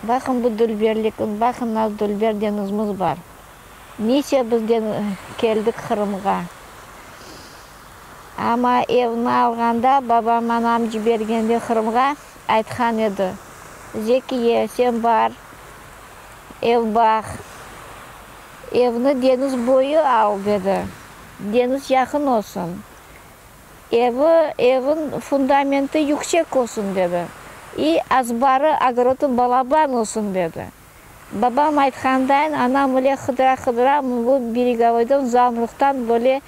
Baqın bu dülberlikni, baqın nasıl dülber deñizimiz bar. Nice biz keldik Qırımğa. Amma evni alğanda, babam anam cibergende Qırımğa, aytqan edi, Zekiye, sen bar, ev baq, evni deñiz boyu al, dedi, deñiz yaqın olsun. Evi, evin fundamenti yüksek olsun, dedi. İ azbarı, ogorodı balaban olsun, dedi. Babam aytqandayın, anam ile qıdıra-qıdıra bu Beregovoydan, Zamruqtan böyle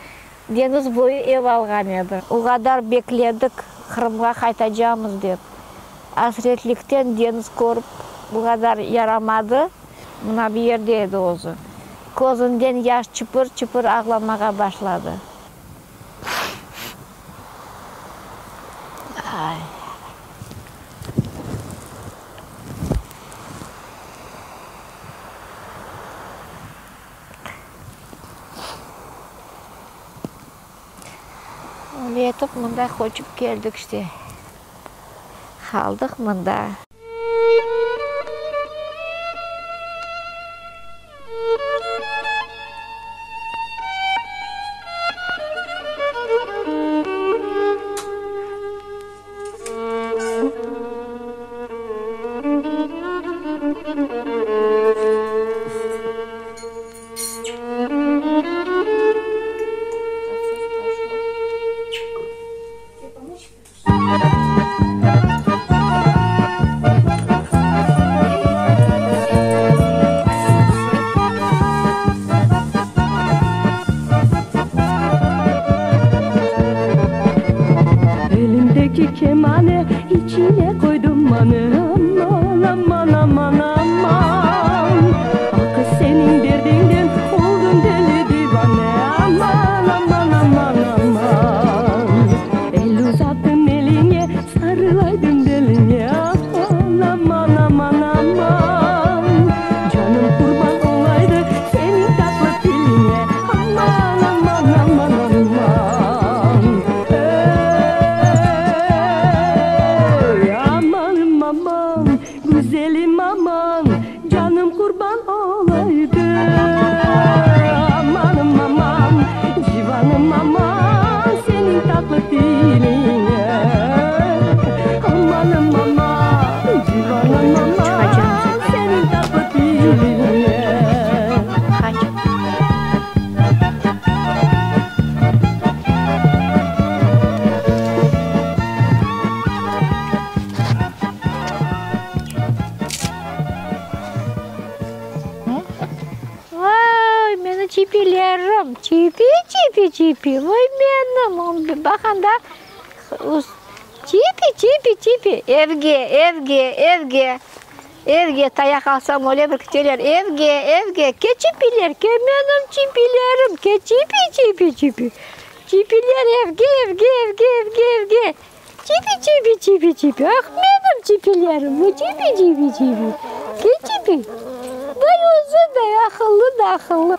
deñiz boyu ev alğan edi. O qadar bekledik, Qırımğa qaytacamız dep. Asretlikten deñiz körip bu qadar yaramadı. Mına bu yerde edi özü. Közünden yaş çıpır-çıpır ağlamağa başladı. Öyle etip mında köçip keldik işte. Qaldıq mında. Elimdeki kemane, içine qoydım mane, Aman, aman, aman, aman. Ah, seniñ derdiñden oldım deli divane, Aman, aman, aman, aman. El uzattım eliñe, sarılaydım beliñe, Aman, aman, aman, aman. Canım qurban olaydı seniñ tatlı tiliñe, Aman, aman, aman, aman. Ey, amanım, aman, güzelim aman, Canım qurban olaydı. Amanım, aman, civanım aman, Seniñ tatlı tiliñe. Amanım, aman, civanım aman, Seniñ tatlı tiliñe. Vay, menim çipilerim, çipi, çipi, çipi, vay menim, baqanda, çipi, çipi, çipi, evge, evge, evge, evge, tayaq alsam öyle bir kiteler, evge, evge, ke çipiler, ke menim çipilerim, ke çipi, çipi, çipi, çipiler evge, evge, evge, evge, evge, çipi, çipi, çipi, çipi, ah, menim çipilerim, bu çipi, çipi, çipi, ke çipi, vay özü de aqıllı da aqıllı.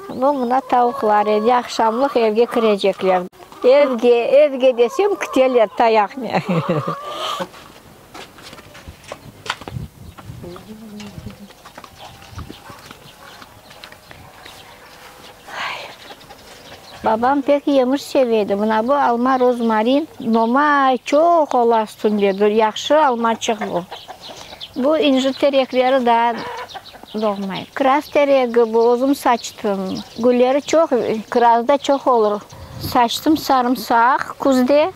Bu mına tavuqlar, endi aqşamlıq evge kirecekler. Evge, evge desem, kiteler tayaqnen. Babam pek yemiş seve edi. Mına bu alma rozmarin, nomay çoq ola üstünde, yahşı almaçıq bu. Bu incir terekleri daa doğmay. Kiraz teregi bu, özüm saçtım. Gülleri çoq, kiraz da çoq olur. Saçtım sarımsaq küzde.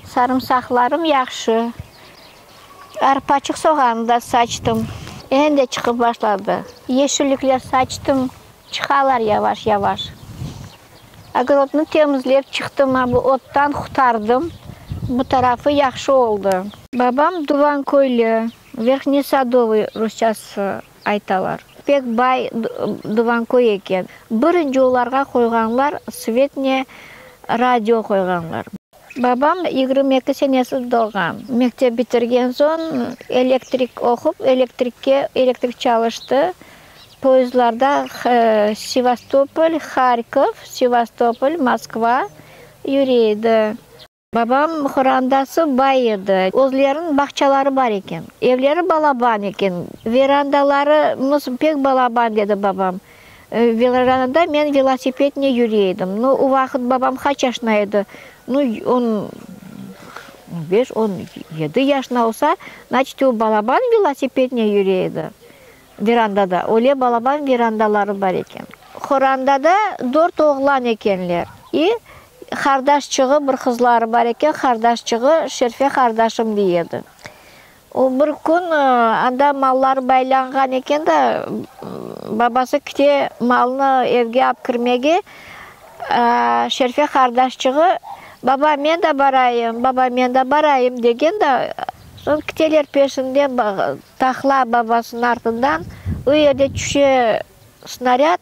Sarımsaqlarım yahşı. Arpaçıq soğanı da saçtım. Endi çıqıp başladı. Yeşillikler saçtım, çıqalar yavaş-yavaş. Ogorodnı temizlep çıqtım, a bu ottan qurtardım. Bu tarafı yahşı oldı. Babam Duvanköylü, Verhnesadovıy rusçası aytalar. Pek bay Duvanköy eken. Birinci olarğa qoyğanlar svet ne, radio qoyğanlar. Babam 22 senesi doğğan. Mektep bitirgen soñ elektrik oqup, elektrikke, elektrik çalıştı. Poyezdlarda Sevastopol, Harkov, Sevastopol, Moskva yüre edi. Babam qorantası bay edi. Özleriniñ bağçaları bar eken. Evleri balaban eken. Verandalarımız pek balaban, dedi babam. Verandada men velosipednen yüre edim. Nu, o vaqıt babam qaç yaşında edi? Nu, on beş, 17 yaşında olsa, znaçit, o balaban velosipednen yüre edi verandada. Öyle balaban verandaları bar eken. Qorandada dört oğlan ekenler. İ qardaşçığı, bir qızları bar eken, qardaşçığı Şerfe qardaşım dey edi. O bir kün anda malları baylanğan eken da, babası kite malnı evge ap kirmege, Şerfe qardaşçığı, Baba, men de barayım, baba, men de barayım, degen da, soñ kiteler peşinden, taqla babasınıñ artından, o yerde tüşe snarâd,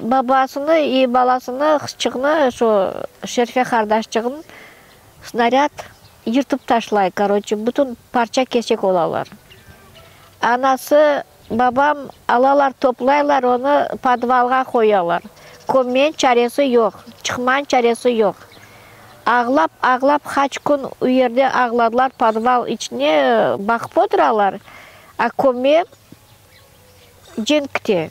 Babasını i balasını, qızçığını, şu Şerfe qardaşçığın snarâd yırtıp taşlay, koroçe, bütün parça-kesek olalar. Anası, babam alalar, toplaylar onı, podvalğa qoyalar. Kömmeñ çaresi yoq, çıqmañ çaresi yoq. Ağlap, ağlap qaç kün u yerde ağladılar, podval içine baqıp oturalar, a kömme Cenkte.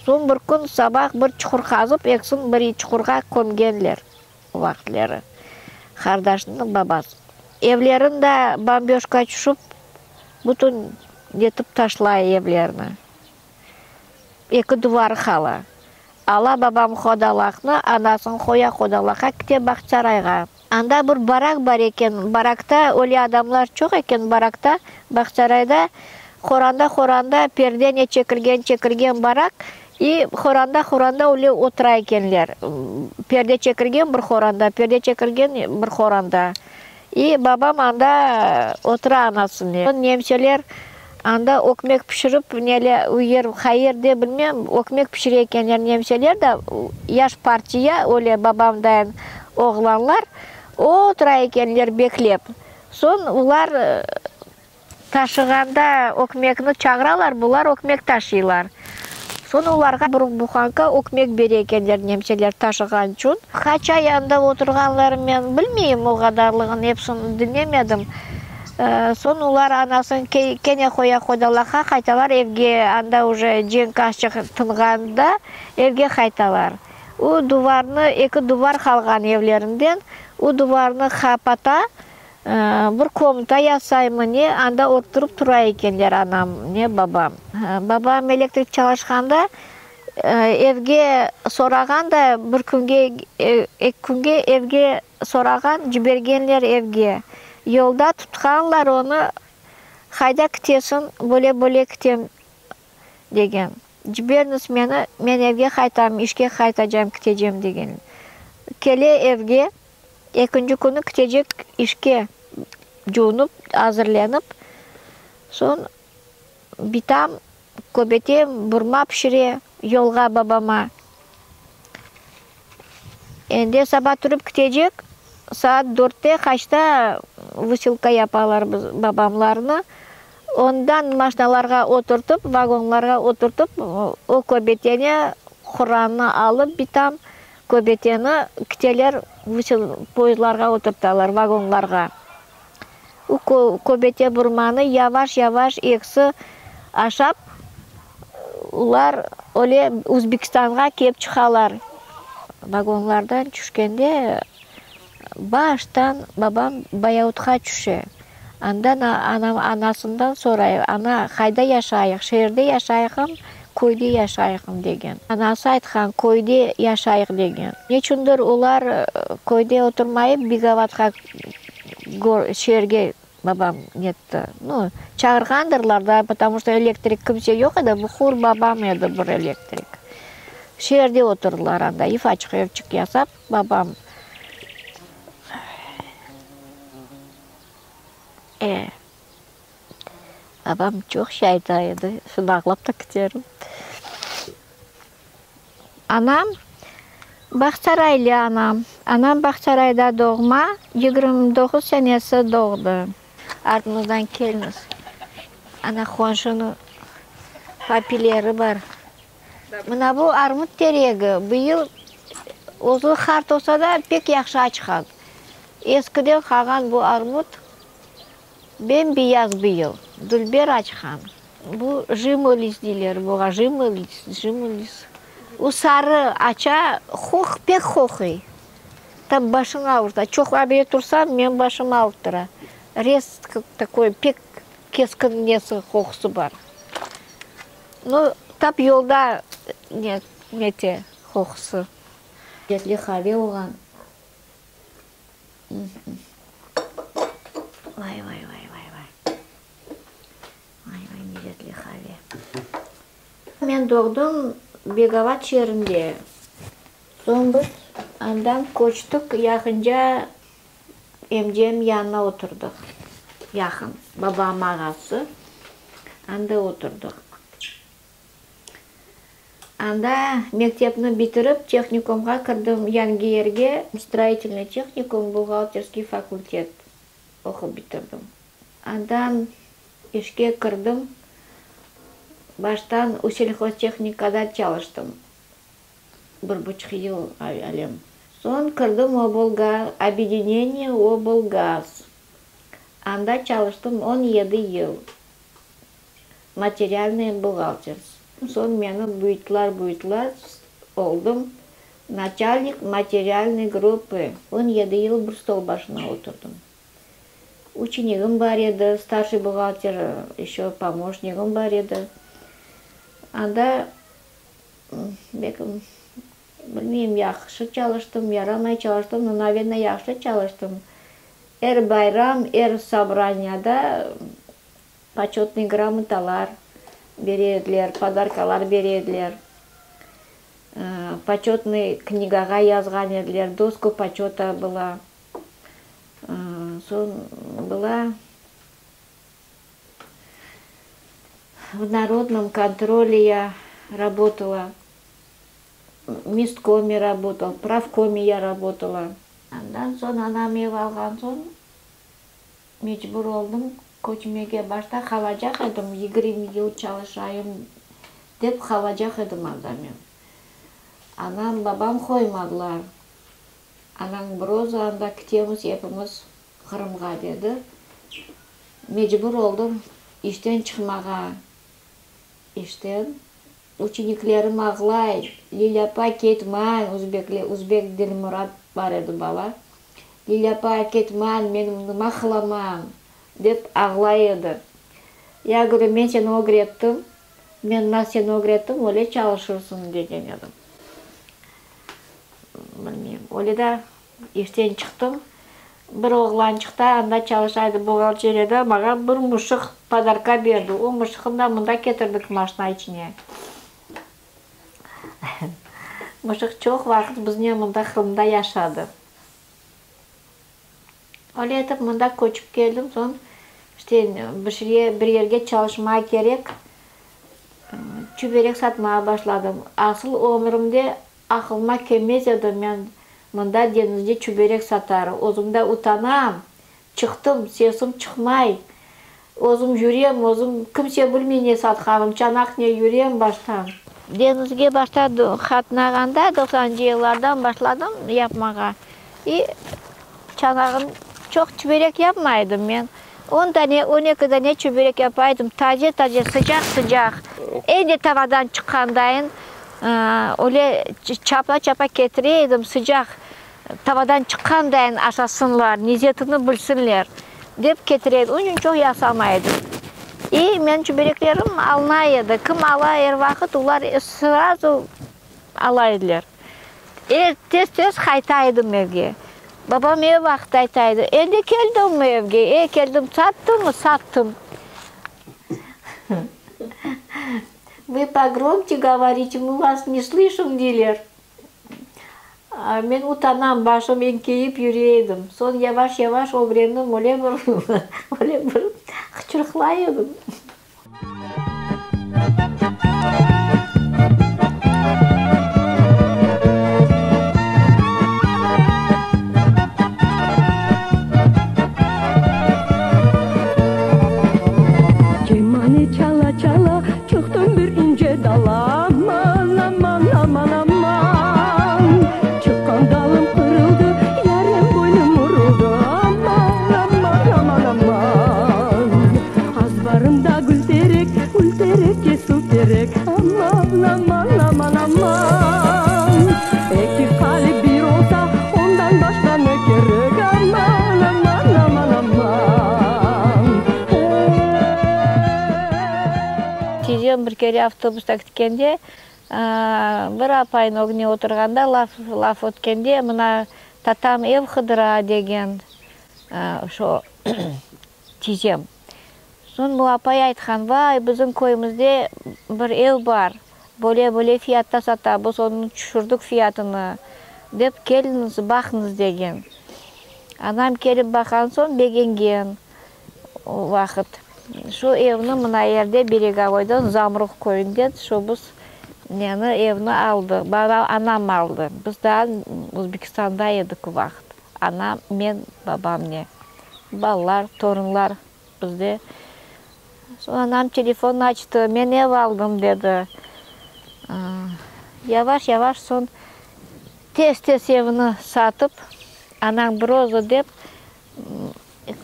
Soñ bir kün sabah bir çuqur qazıp, eksin bir çuqurğa kömgenler o vaqıtları. Qardaşnıñ babası. Evlerin da bomböjka tüşip, bütün netip taşlay evlerini. Eki duvarı qala. Ala babam hodalaqnı, anasını qoya hodalaqqa, kite Bağçasarayğa. Anda bir barak bar eken, barakta öyle adamlar çoq eken, barakta, Bağçasarayda, horanda-horanda perdene çekilgen-çekilgen barak, i horanda-horanda öyle otura ekenler, perde çekilgen bir horanda, perde çekilgen bir horanda. İ babam anda otura anasınen. Nemseler anda ökmek pişirip, nele, u yer, qayerde bilmem, ökmek pişire ekenler nemseler da, yaş partiya, öyle babamdayın oğlanlar otura ekenler beklep. Soñ olar Taşığanda ökmekni çağıralar, bular ökmek taşıylar. Soñ olarğa bir buhanka ökmek bere ekenler nemseler taşığan içün. Qaç ay anda oturğanlarını men bilmeyim, o qadarlığını epsini diñlemedim. Soñ olar anasını kene qoya qodalaqqa qaytalar evge, anda uje cenk azçıq tınğanda evge qaytalar. O duvarnı, eki duvar qalğan evlerinden, o duvarnı qapata, Bir komnata yasaymı ne, anda oturıp tura ekenler anam ne babam. Babam elektrik çalışqanda evge sorağan da, bir künge, eki künge evge sorağan, cibergenler evge. Yolda tutqanlar onı, qayda kitesiñ, böyle-böyle kitem degen. Ciberñiz meni, men evge qaytam, işke qaytacam, kitecem degen. Kele evge. Ekinci künü kitecek işke cuvunıp, azırlenip, soñ bitam köbete, burma pişire yolğa babama. Endi saba turıp kitecek, saat dörtte, qaçta vısilka yapalar biz babamlarnı. Ondan maşinalarğa oturtıp, vagonlarğa oturtıp, o köbeteni, Qurannı alıp bitam Köbeteni kiteler, poyezdlarğa oturtalar, vagonlarğa. O köbete burmanı yavaş-yavaş eksi aşap, olar öyle Özbekistanğa kelip çıqalar. Vagonlardan tüşkende baştan babam Bayautqa tüşe. Andan anam anasından soray, Ana, qayda yaşayıq, şeerde yaşayıqım, köyde yaşayıqım? degen. Anası aytqan, Köyde yaşayıq, degen. Neçündir olar köyde oturmayıp, Bigavatqa, şeerge babam netti. Nu, çağırğandırlar da, потому что elektrik kimse yoq edi, bu hur babam edi bir elektrik. Şeerde oturdılar anda, ifaçıq evçik yasap, babam. E, babam çoq şey ayta edi, şimdi ağlap da keterim. Anam Bağçasaraylı anam. Anam Bağçasarayda doğma, 29 senesi doğdı. Artımızdan keliñiz. Ana qonşunıñ papileri bar. Mına bu armut teregi. Bu yıl özü qart olsa da, pek yahşı açqan. Eskiden qalğan bu armut bem-beyaz bıyıl, dülber açqan. Bu jimolis deyler buğa, jimolis, jimolis. O sarı aça, qoq, pek qoquy. Tam başıñ avurta. Çoq abire tursam, menim başım avurttıra. Rezko takoy, pek keskin nesi, qoqusı bar. Nu, tap yolda ne, nete qoqusı. Etli qave olğan. Vay, vay, vay, vay, vay. Vay, vay, lezzetli qave. Men doğdım Begovat şeerinde. Soñ biz andan köçtik, yaqınca emcem yanına oturdıq. Yaqın, babam ağası, anda oturdıq. Anda mektepni bitirip, tehnikumğa kirdim, Yangiyerge, stroitelnıy tehnikum, buhgalterskiy fakultet oqup bitirdim. Andan işke kirdim, baştan Uselhoztehnikada çalıştım. Bir buçuq yıl alem. Soñ kirdim oblgaz, obedineniye oblgaz. Anda çalıştım 17 yıl, materialnıy buhgalter. Soñ meni buyuttılar, buyuttılar, oldım naçalnik materialnıy gruppı. 17 yıl bir stol başına oturdım. Uçenigim bar edi, starşiy buhgalter, eşö pomoşnigim bar edi. Anda Belki, bilmeyim, yahşı çalıştım, yaramay çalıştım, no, naverno, yahşı çalıştım. Er bayram, er sobraniyada poçetnıy gramotalar bere ediler, podarkalar bere ediler. Poçetnıy knigağa yazğan ediler, dosku poçeta была. Soñ была. V narodnom kontrole ya rabotala, mestkome rabotala, pravkome ya rabotala. Andan soñ anam ev alğan soñ mecbur oldım köçmege. Başta qalacaq edim, 20 yıl çalışayım dep qalacaq edim anda men. Anam, babam qoymadılar. Anañ bir özü anda kitemiz epimiz Qırımğa dedi. Mecbur oldım işten çıqmağa. İşten. Uçeniklerim ağlay, Lilâ apay ketmañ, özbekle, özbek Dilmurat bar edi bala, Lilâ apay ketmañ, men nima qılaman, dep ağlay edi. Ya govorю, men seni ögrettim, men na seni ögrettim, öyle çalışırsıñ, degen edim. Bilmeyim, öyle de İşten çıqtım. Bir oğlançıq da anda çalışa edi, buhgalteriyada, maña bir mışıq podarka berdi. O mışıqnı da mında ketirdik maşina içine. Mışıq çoq vaqıt biznen mında Qırımda yaşadı. Öyle etip mında köçip keldim, soñ işte bir şeye, bir yerge çalışmağa kerek, çüberek satmağa başladım. Asıl ömürimde Aqılıma kelmez edi, men mında deñizde çüberek satar, özüm de utanam, çıqtım, sesim çıqmay, özüm yürem, özüm, kimse bilmey ne satqanım, çanaqnen yürem baştan. Deñizge başta qatnağanda, doqsanıncı yıllardan başladım yapmağa, i çanağım, çoq çüberek yapmay edim men, on dane, on eki dane çüberek yapa edim, taze-taze, sıcaq-sıcaq, endi tavadan çıqqandayın Öyle çapa-çapa ketire edim, sıcaq tavadan çıqqandayın aşasınlar, lezetini bilsinler, dep ketire edim. Onıñ içün çoq yasamay edim. İ menim çibereklerim alına edi. Kim ala er vaqıt, olar srazu ala ediler. E, tez-tez qayta edim evge. Babam er vaqıt ayta edi, Endi keldiñmi evge? E, keldim. Sattıñmı? Sattım. Vı pogromçe govorite, mı vas ne slışım, deyler. Men utanam, başım eñkeyip yüre edim. Soñ yavaş-yavaş ögrendim, öyle bir, öyle bir qıçırıqlay edim. Kemane çala-çala, çıqtım bir ince dala, Aman, aman, aman, aman. Çıqqan dalım qırıldı, yarem boynum uruldı. Tizem bir kere avtobusta ketkende, bir apaynıñ ögüne oturğanda laf laf ötkende, mına tatam ev qıdıra degen şo tizem. Soñ bu apay aytqan, vay, bizim köyümizde bir ev bar, böyle-böyle fiyatta sata, biz onı tüşürdik fiyatını, dep, keliñiz, baqıñız, degen. Anam kelip baqan soñ begengen o vaqıt. Şu evni mına yerde, Beregovoydan, Zamruq köyünden şu biz neni, evni aldıq, baba, anam aldı. Biz daa Özbekistanda edik o vaqıt, anam, men, babamnen. Balalar, torunlar bizde. Soñ anam telefon açtı, men ev aldım, dedi. Yavaş-yavaş soñ tez-tez evni satıp, anañ bir özü dep,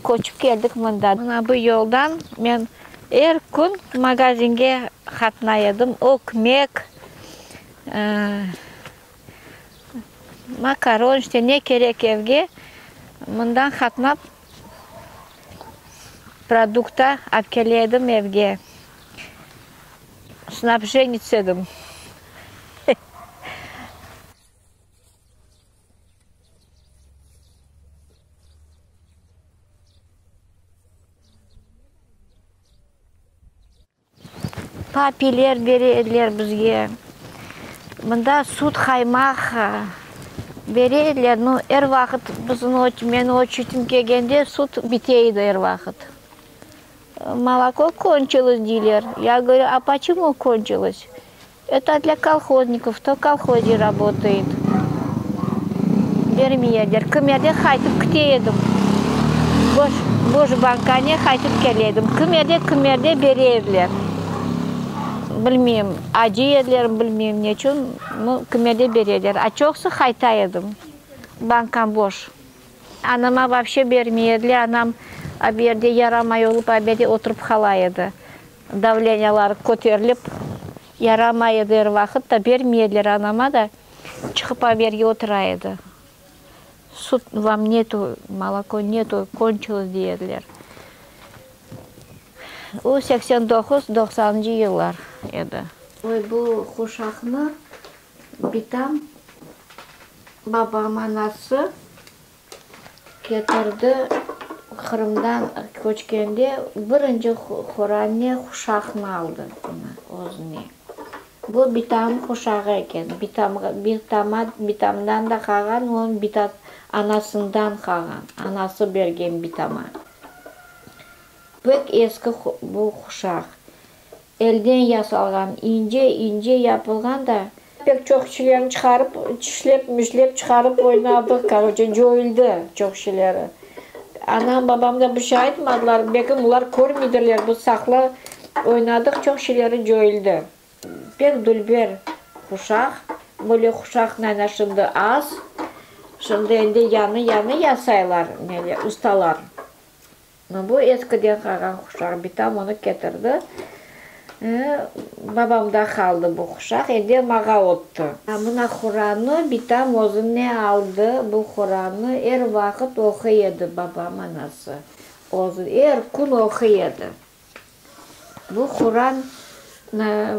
köçip keldik mında. Mına bu yoldan men er kün magazinge qatnay edim, ögmek, makaron, işte ne kerek evge, mından qatnap Produkta ap kele edim evge. Snabjenets edim. Papiler bere ediler bizge. Mında süt, qaymaq bere ediler. No, er vaqıt bizim, menim oçeretim kelgende süt bite edi er vaqıt. Moloko konçilos deyler. Ya govoryu, a poçemu konçilos? Eto dlâ kolhoznikov, kto v kolhoze rabotayet. Bermey ediler. Kimerde qaytıp kite edim. Boş, boş bankane qaytıp kele edim. Kimerde, kimerde bere ediler. Bilmeyim, acıy edilermi, bilmeyim neçün, no, kimerde bere ediler. A çoqusı qayta edim. Bankam boş. Anama vapşe bermey ediler. Anam a bu yerde yaramay olıp, a bu yerde oturıp qala edi. Davleniyaları köterilip, yaramay edi er vaqıt da, bermey ediler anama da, çıqıp aberge otura edi. Süt vam netu, moloko netu, konçilos dey ediler. O 89, doqsanıncı yıllar edi. Oy, bu quşaqnı bitam, babam anası Ketirdi Qırımdan köçkende birinci Quranne quşaqnı aldı mına özüne. Bu bitamnıñ quşağı eken. Bitamğa, bitama, bitamdan da qalğan, onıñ bita, anasından qalğan. Anası bergen bitama. Pek eski bu quşaq. Elden yasalğan, ince-ince yapılğan da. Pek çoq şeylerni çıqarıp, tişlep-mişlep çıqarıp oynadıq, koroçe, coyuldı çoq şeyleri. Anam, babam da bir şey aytmadılar, belki bular körmeydirler, biz saqlı oynadıq, çoq şeyleri coyuldı. Pek dülber quşaq, böyle quşaq nayna şimdi az, şimdi endi yañı-yañı yasaylar, nele, ustalar. Bu eskiden qalğan quşaq, bitam onı ketirdi. Babamda qaldı bu quşaq, endi mağa ötti. Mına Qurannı bitam özüne aldı, bu Qurannı er vaqıt oquy edi babam, anası. Özü er kün oquy edi. Bu Quran,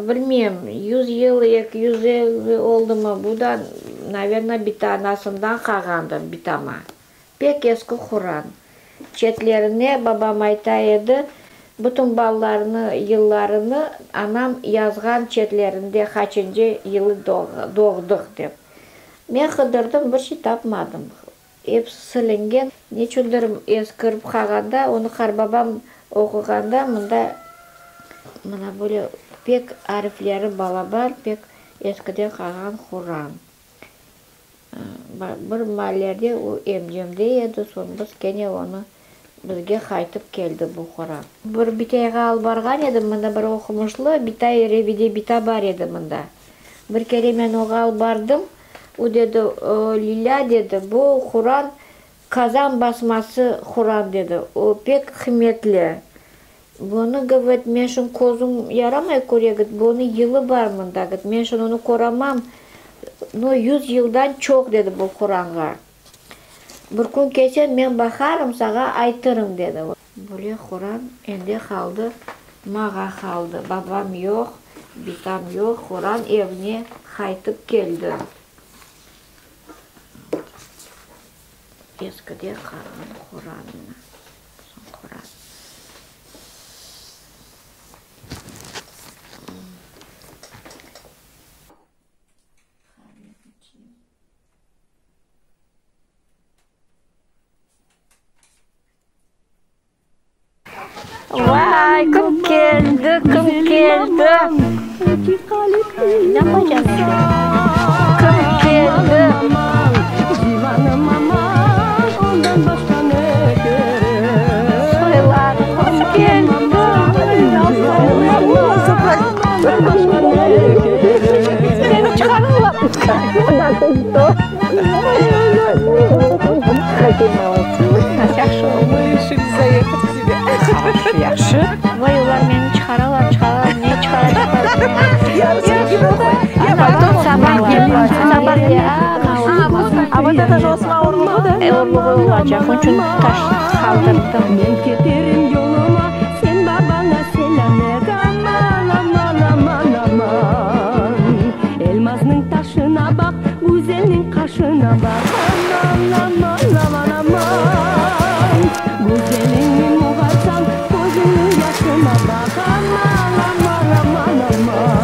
bilmeyim, yüz yıl, 200 yıl oldumı, bu da, naverno, bita anasından qalğandır bitama. Pek eski Quran. Çetlerine, babam ayta edi, bütün balalarnı, yıllarını anam yazğan çetlerinde qaçıncı yılı doğdıq dep. Men qıdırdım, bir şey tapmadım. Episi silingen. Neçündir eskirip qalğanda, onı qarbabam oquğanda mında mına böyle pek arifleri balaban, pek eskiden qalğan Quran. Bir maallerde o emcemde edi, soñ biz kene onı, bizge qaytıp keldi bu Quran. Bir bitayğa alıp barğan edim, mında bir oqumışlı bitay, Revide bita bar edi mında. Bir kere men oğa alıp bardım, o dedi, Lilâ, dedi, bu Quran Kazan basması Quran, dedi, o pek qıymetli. Bunı, govorit, men şun közüm yaramay köre, git, bunı yılı bar mında, git, men şun onı köramam, no, yüz yıldan çoq, dedi bu Quranğa. Bir kün kelsem, men baqarım, sağa aytırım, dedi. Böyle Quran ende qaldı. Mağa qaldı. Babam yoq, bitam yoq, horan evine qaytıp keldi. Eskide qalğan horan mına, bizim horan. Vay, kim keldi, kim keldi? Ne yapacağım şimdi? Kim keldi? Soylar, hoş keldi. Seni çıqarırlar. Мы решили заехать к тебе. Yahşı. Vay, olar meni çıqaralar, çıqaralar, ne çıqara, çıqara. Sabah А вот это же osma urluğı, да? Urluğı olacaq, onıñ içün taş qaldırdım. Men keterim yoluma, sen babaña selâm et. Aman, aman, aman, aman. Elmaznıñ taşına baq, güzelniñ qaşına baq. Aman, aman, aman, aman. Güzeliñni muğaytsañ, közüñniñ yaşına baq. Aman, aman, aman, aman.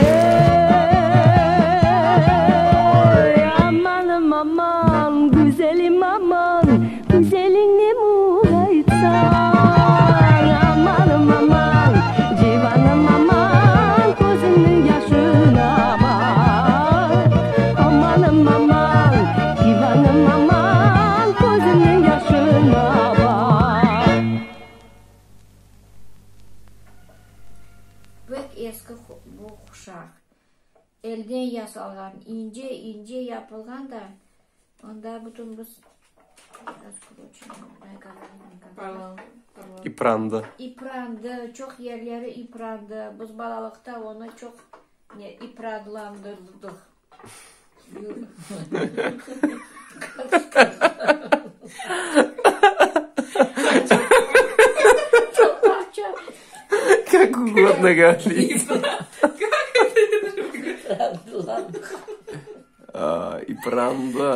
Ey, amanım, aman, güzelim, aman, güzeliñni muğaytsañ. Amanım, aman, civanım, aman, közüñniñ yaşına baq. Amanım, aman, civanım, aman, közüñniñ yaşına baq. Pek eski bu quşaq. Elden yasalğan, ince-ince yapılğan da, onda bütün biz İprandı. İprandı, çoq yerleri iprandı. Biz balalıqta onı çoq ne ipranlandırdıq. Как угодно говорить. İpranlandıq. İprandı.